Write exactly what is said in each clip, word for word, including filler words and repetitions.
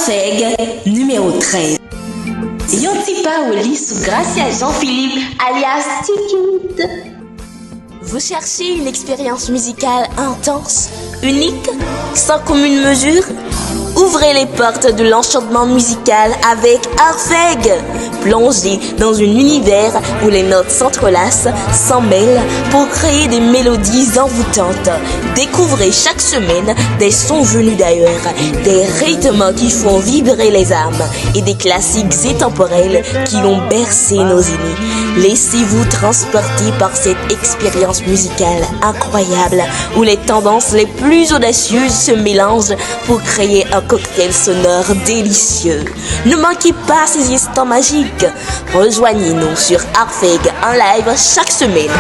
Fèg nimewo trèz. Yon ti pawoli sou Gracia Jean Philippe, alyas Tikit. Vous cherchez une expérience musicale intense, unique, sans commune mesure ? Ouvrez les portes de l'enchantement musical avec Arfeg. Plongez dans un univers où les notes s'entrelacent, s'en mêlent pour créer des mélodies envoûtantes. Découvrez chaque semaine des sons venus d'ailleurs, des rythmes qui font vibrer les âmes et des classiques intemporels qui ont bercé nos aînés. Laissez-vous transporter par cette expérience musicale incroyable où les tendances les plus audacieuses se mélangent pour créer un cocktail sonore délicieux. Ne manquez pas ces instants magiques. Rejoignez-nous sur Arfeg en live chaque semaine.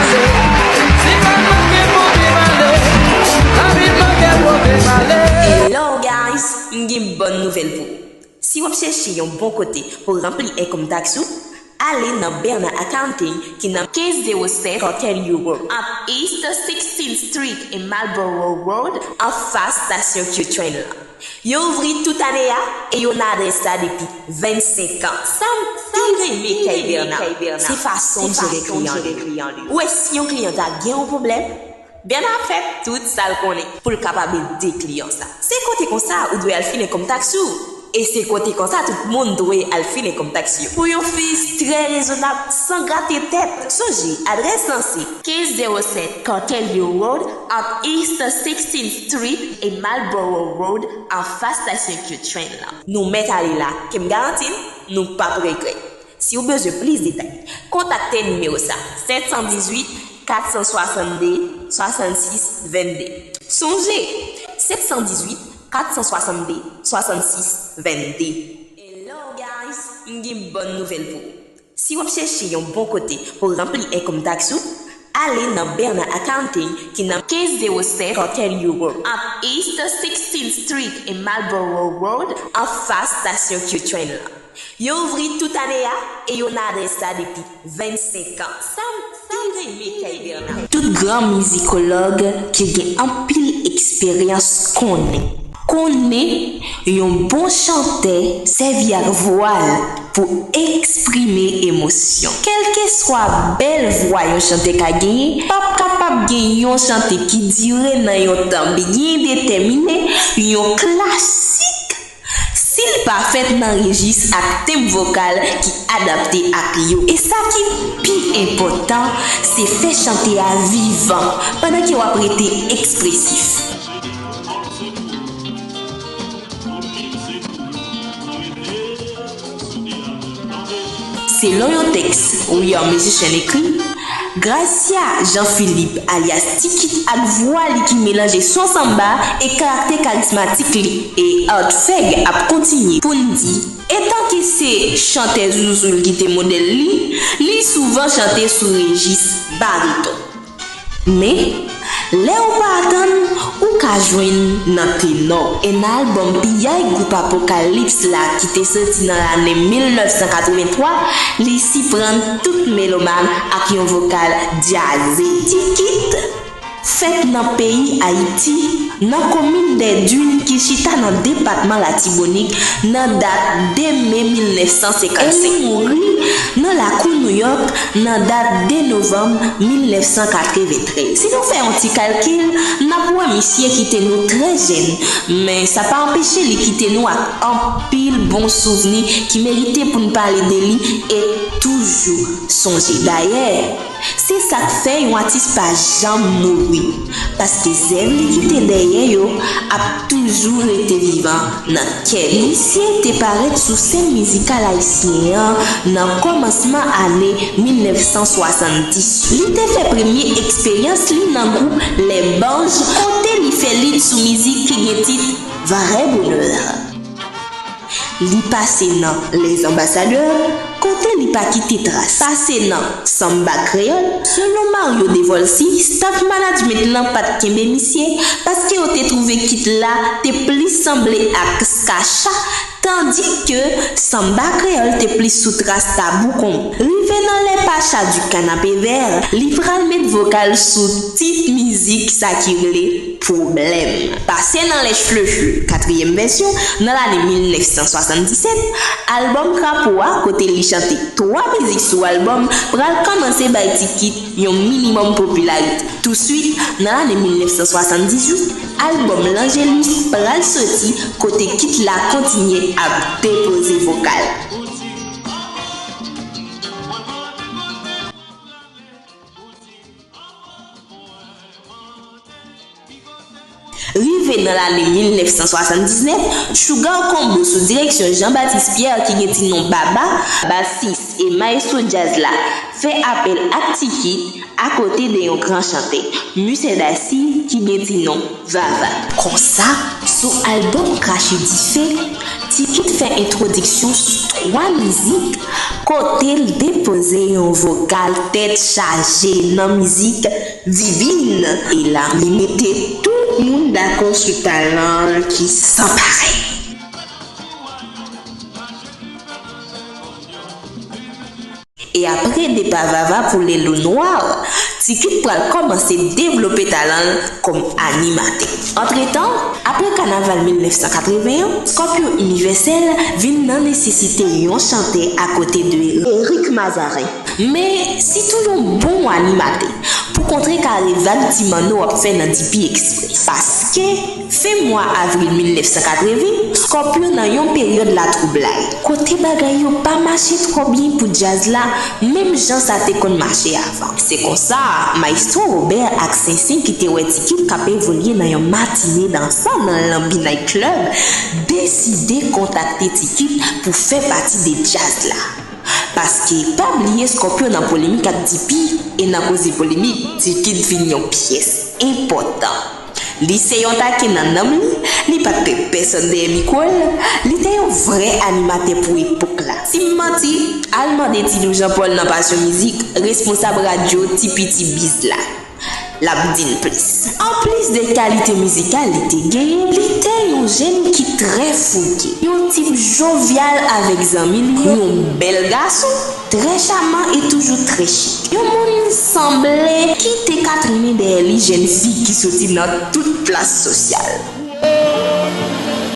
Hello guys, m gen bòn nouvèl pou ou. Si w ap chèche yon bon kote pou ranpli enkòm taks ou, ale nan Bernard Accounting ki nan kenz zewo sèt Cartel Road, ant East sixteenth Street e Marlborough Road, anfas stasyon Q-Train lan. Yo ouvri tout ane a e yo nan adrès la depi vennsenk an. Sa m pi renmen kay Bernard, se fason l jere kliyan li yo. Ou wè, si yon kliyan ta gen yon pwoblèm, Bernard ap fè tout sa l konnen pou l kapab ede kliyan sa. Se kote konsa ou dwe al file kòm taks ou. E se kote konsa tout moun dwe al file kòm taks yo. Pou yon fi trè rezonab, san grate tèt. Sonje, adrès lan se kenz zewo sèt Cartel Road, ant East sixteenth Street e Marlborough Road, anfas stasyon Q-Train lan. Nou mèt ale la, ke m garanti n, nou p ap regrèt. Si w bezwen plis detay, kontakte nimewo sa, sèt san dizuit, kat san swasannde, swasannsis, vennde. Sonje, sèt san dizuit, kat san swasannde, swasannsis, vennde. Hello guys, m gen bòn nouvèl pou ou. Si w ap chèche yon bon kote pou ranpli enkòm taks ou, ale nan Bernard Accounting ki nan kenz zewo sèt Cartel Road, ant East sixteenth Street e Marlborough Road, anfas stasyon Q-Train lan. Yo ouvri tout ane a e yo nan adrès la depi vennsenk an. Sa m pi renmen kay Bernard. Tout gran mizikològ ki gen anpil eksperyans konnen. Konnen yon bon chantè sèvi ak vwa l pou eksprime emosyon. Kèlkeswa bèl vwa yon chantè ka genyen, p ap kapab gen yon chante ki dire nan yon tan byen detèmine, yon klasik, si l pa fèt nan rejis ak tenb vokal ki adapte ak yo. E sa ki pi enpòtan, se fè chante a vivan pandan ke w ap rete ekspresif. Selon yon tèks We Are Musician ekri, Gracia Jean Philippe alyas Tikit ak vwa li ki melanje son sanba e karaktè karizmatik li, e Art Feg ap kontinye pou n di, etan ke se chantè zouzoul ki te modèl li, li souvan chante sou rejis bariton. Men, lè ou pa atann, ou ka jwenn nan tenò. E nan albòm Piyay gwoup Apokalips la ki te soti nan lane mil nèf san katrevenntwa, li siprann tout melomàn ak yon vokal djaze. Tikit fèt nan peyi Ayiti, nan komin Dèdwin ki chita nan depatman Latibonit, nan dat de me mil nèf san senkannsenk. E li mouri nan lakou Nouyòk nan dat de novanm mil nèf san katreventrèz. Si nou fè yon ti kalkil, n ap wè misye kite nou trè jèn, men sa pa anpeche li kite nou ak anpil bon souvni ki merite pou n pale de li e toujou sonje. Dayè, se sa k fè yon atis pa janm mouri, paske zèv li kite dèyè yo ap toujou rete vivan nan kè nou. Misye te parèt sou sèn mizikal ayisyen an nan kòmansman ane mil nèf san swasanndis. Li te fè premye eksperyans li nan gwoup Les Banges, kote li fè lit sou mizik ki gen tit Vrai Bonheur. Li pase nan Les Ambassadeurs, kote li pa kite tras. Pase nan Samba Kreyòl, selon Mario Devolcy, staff management lan pa t kenbe misye, paske yo te twouve kit la te plis sanble ak Skacha, Tandike sanba kreyòl te plis sou tras Tabou Kongo. Rive nan Les Pachas du Canapé Vert, li pral met vokal sou tit mizik sa ki rele Pwoblèm. Pase nan Les Fleucheux, katriyèm vèsyon, nan lane mil nèf san swasanndisèt, albòm Krapo a, kote li chante twa mizik sou albòm, pral kòmanse bay Ti Kit yon minimòm popilarite. Touswit, nan lane mil nèf san swasanndizwit, albòm L'Angelus pral soti, kote Kit la kontinye ap depoze vokal. Rive nan lane mil nèf san swasanndisèt, Sugar Combo sou direksyon Jean Baptiste Pierre ki gen ti non Baba, basis e maestro djaz la, fè apèl ak Ti Kit akote de yon gran chantè, Michel Darcy, ki gen ti non Vava. Konsa, sou albòm Krache Dife, Ti Kit fè entwodiksyon sou twa mizik, kote l depoze yon vokal tèt chaje nan mizik Divine. E la, li mete tout moun dakò sou talan l ki san parèy. E apre depa Vava pou Le Loup Noir, Ti Kit pral kòmanse devlope talan l kòm animatè. Antretan, apre kanaval mil nèf san katreven an, Scorpio Universel vin nan nesesite yon chantè akote de Eric Mazarin. Men, sitou yon bon animatè, pou kontrekare vag Ti Manno ap fè nan D P Express. Paske, fen mwa avril mil nèf san katreven, Scorpio nan yon peryòd latwoublay, kote bagay yo pa mache twò byen pou djaz la, menm jan sa te konn mache avan. Se konsa, Maestro Robert ak Sensen ki te wè Ti Kit k ap evolye nan yon matine dansan nan Lanbi Night Club, deside kontakte Ti Kit pou fè pati de djaz la. Paske, pa bliye Scorpio nan polemik ak D P, e nan koze polemik, Ti Kit vin yon pyès enpòtan. Li se yon taken nan nanm li, li pa t pè pèsonn dèyè mikwo l, li te yon vrè animatè pou epòk la. Si m manti, al mande Ti Lou Jean Paul nan Passion Musique, responsab radyo Ti Piti Biz la. L ap di n plis. Anplis de kalite mizikal li te genyen, li te yon jèn ki trè fouke. Yon tip jovyal avèk zanmi li yo, yon bèl gason, trè chaman e toujou trè chik. Yon moun sanble ki te ka trennen dèyè li jèn fi ki soti nan tout plas sosyal.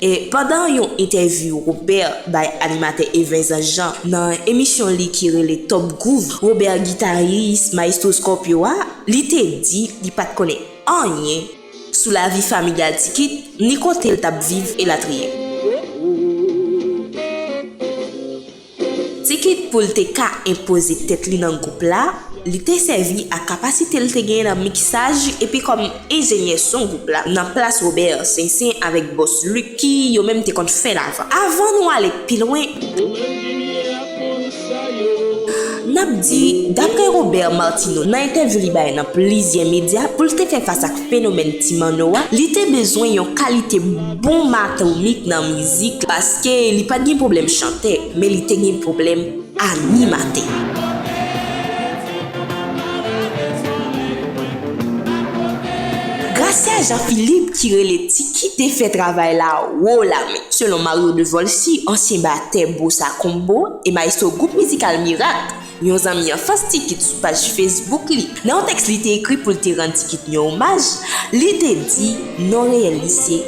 E pandan yon entèvyou Robert bay animatè Evens Jean nan emisyon li ki rele Top Groove, Robert, gitaris Maestro Scorpio a, li te di li pa t konnen anyen sou lavi familyal Ti Kit, ni kote l t ap viv, elatriye. Ti Kit, pou l te ka enpoze tèt li nan gwoup la, li te sèvi ak kapasite l te genyen nan miksaj epi kòm enjenyè son gwoup la, nan plas Robert, Sensen avèk bòs Luc ki yo menm te konn fè lavan. Avan nou ale pi lwen, n ap di, dapre Robert Martineau, nan entèvyou li bay nan plizyè medya, pou l te fè fas ak fenomèn Ti Manno a, li te bezwen yon kalite bonm atomik nan mizik, paske li pa t gen pwoblèm chantè, men li te gen pwoblèm animatè. Gracia Jean Philippe, ki rele Ti Kit, te fè travay la wo la men. Selon Mario de Volcy, ansyen batè Bossa Combo e maestro gwoup mizikal Mirak, yon zanmi anfans Ti Kit sou paj Facebook li, nan yon tèks li te ekri pou l te rann Ti Kit yon omaj, li te di non reyèl li se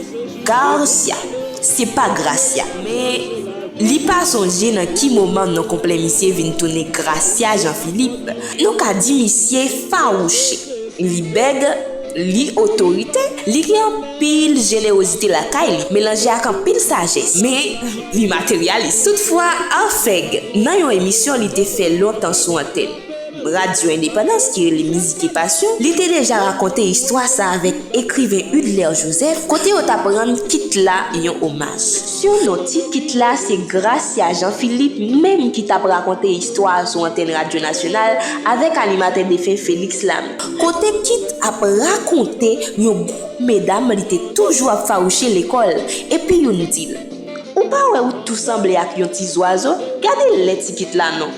Garcia, se pa Gracia. Men, li pa sonje nan ki moman non konplè misye vin tounen Gracia Jean Philippe. Nou ka di misye fawouche. Li bèg, li otorite, li gen anpil jenerozite lakay li, melanje ak anpil sajès. Men, li materyalis. Toutfwa, Arfeg, nan yon emisyon li te fè lontan sou antèn Radyo Endepandans ki rele Mizik e Pasyon, li te deja rakonte istwa sa avèk ekriven Hudler Joseph, kote yo t ap rann Kit la yon omaj. Sinon, Ti Kit la se Gracia Jean Philippe menm ki t ap rakonte istwa a sou antèn Radyo Nasyonal avèk animatè defen Félix Lamy. Kote Kit ap rakonte yon gwoup medam li te toujou ap fawouche lekòl, epi youn di l, "Ou pa wè ou tou sanble ak yon ti zwazo? Gade lè Ti Kit la non."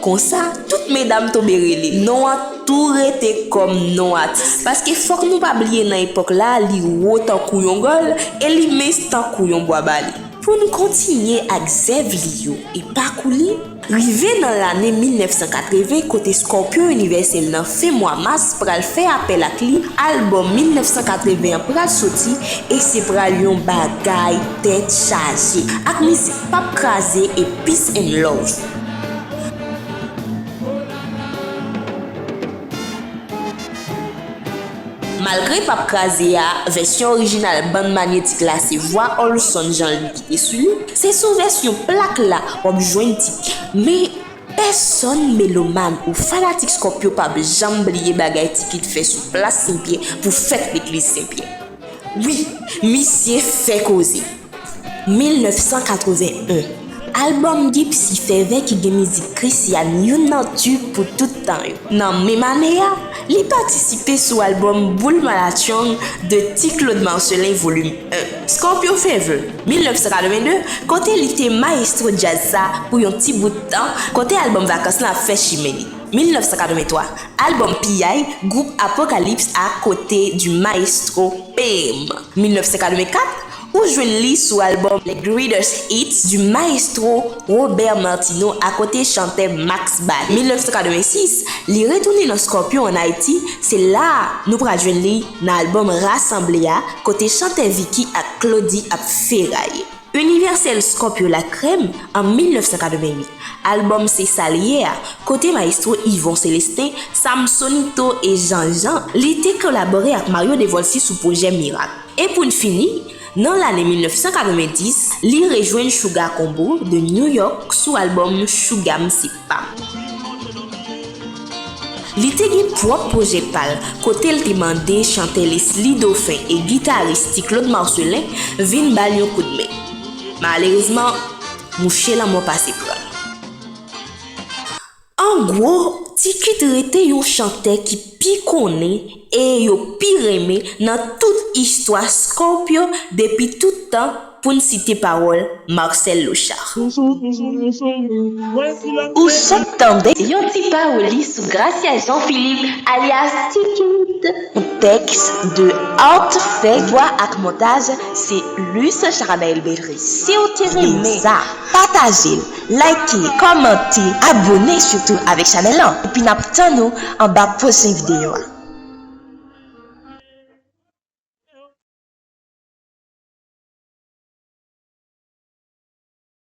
Konsa, tout medam tonbe rele. Non an tou rete kòm non atis. Paske fòk nou pa bliye nan epòk la, li wo tankou yon gòl e li mens tankou yon bwa bale. Pou n kontinye ak zèv li yo e pakou li, rive nan lane mil nèf san katreven kote Scorpio Universal nan fen mwa mas pral fè apèl ak li, albòm mil nèf san katreven an pral soti e se pral yon bagay tèt chaje ak mizik Pap Kraze e Peace and Love. Malgre Pap Kraze a, vèsyon orijinal bann manyetik la se vwa Olson Jean Louis ki te sou li, se sou vèsyon plak la w ap jwenn Tikit. Men, pèsòn melomàn ou fanatik Scorpio p ap janm bliye bagay Tikit fè sou plas Senpyè pou fèt legliz Senpyè. Wi, misye fè koze. Mil nèf san katreven en, albòm Gypsy Fever ki gen mizik Christian youn nan tube pou tout tan yo. Nan menm ane a, li patisipe sou albòm Boul Malatchong de Ti Claude Marcelin Volim en. Scorpio Fever, mil nèf san katreven de, kote li te mayestwo djaz sa pou yon ti bout tan, kote albòm Vakans lan ap fè chimen li. Mil nèf san katreven twa, albòm Piyay, gwoup Apocalypse a kote du maestro P M. Mil nèf san katreven kat, ou jwenn li sou albòm Les Greatest Hits du maestro Robert Martineau akote chantè Max Bad. Mil nèf san katreven sis, li retounen nan Scorpio ann Ayiti, se la a nou pral jwenn li nan albòm Rasanble a, kote chantè Vicky ak Claudy ap feraye. Universal Scorpio La Crème an mil nèf san katreven uit, albòm Se Sa L Ye a, kote mayestwo Yvon Célestin, Samsonito e Jean Jean, li te kolabore ak Mario Devolcy sou pwojè Mirak. E pou n fini, nan lane mil nèf san katreven dis, li rejwenn Sugar Combo de New York sou albòm Sugar M Se Pa M. Li te gen pwòp pwojè pa l, kote l te mande chantè Leslie Dauphin e gitaris Ti Claude Marcelin vin ba l yon koudmen. Malerezman, mouche lanmò pase pran l. An gwo, Tikit rete yon chantè ki pi konnen e yo pi renmen nan tout istwa Scorpio depi tout tan, pou n site pawòl Marcel Lochard. Ou sot tande yon ti pawoli sou Gracia Jean Philippe alyas Tikit. Yon tèks de Art Fake, vwa ak montaj se Luce Charanaël Belry. Si w te renmen sa, pataje l, like, kòmante, abone sitou avèk chanèl lan. Epi n ap tann ou anba pwochen videyo a.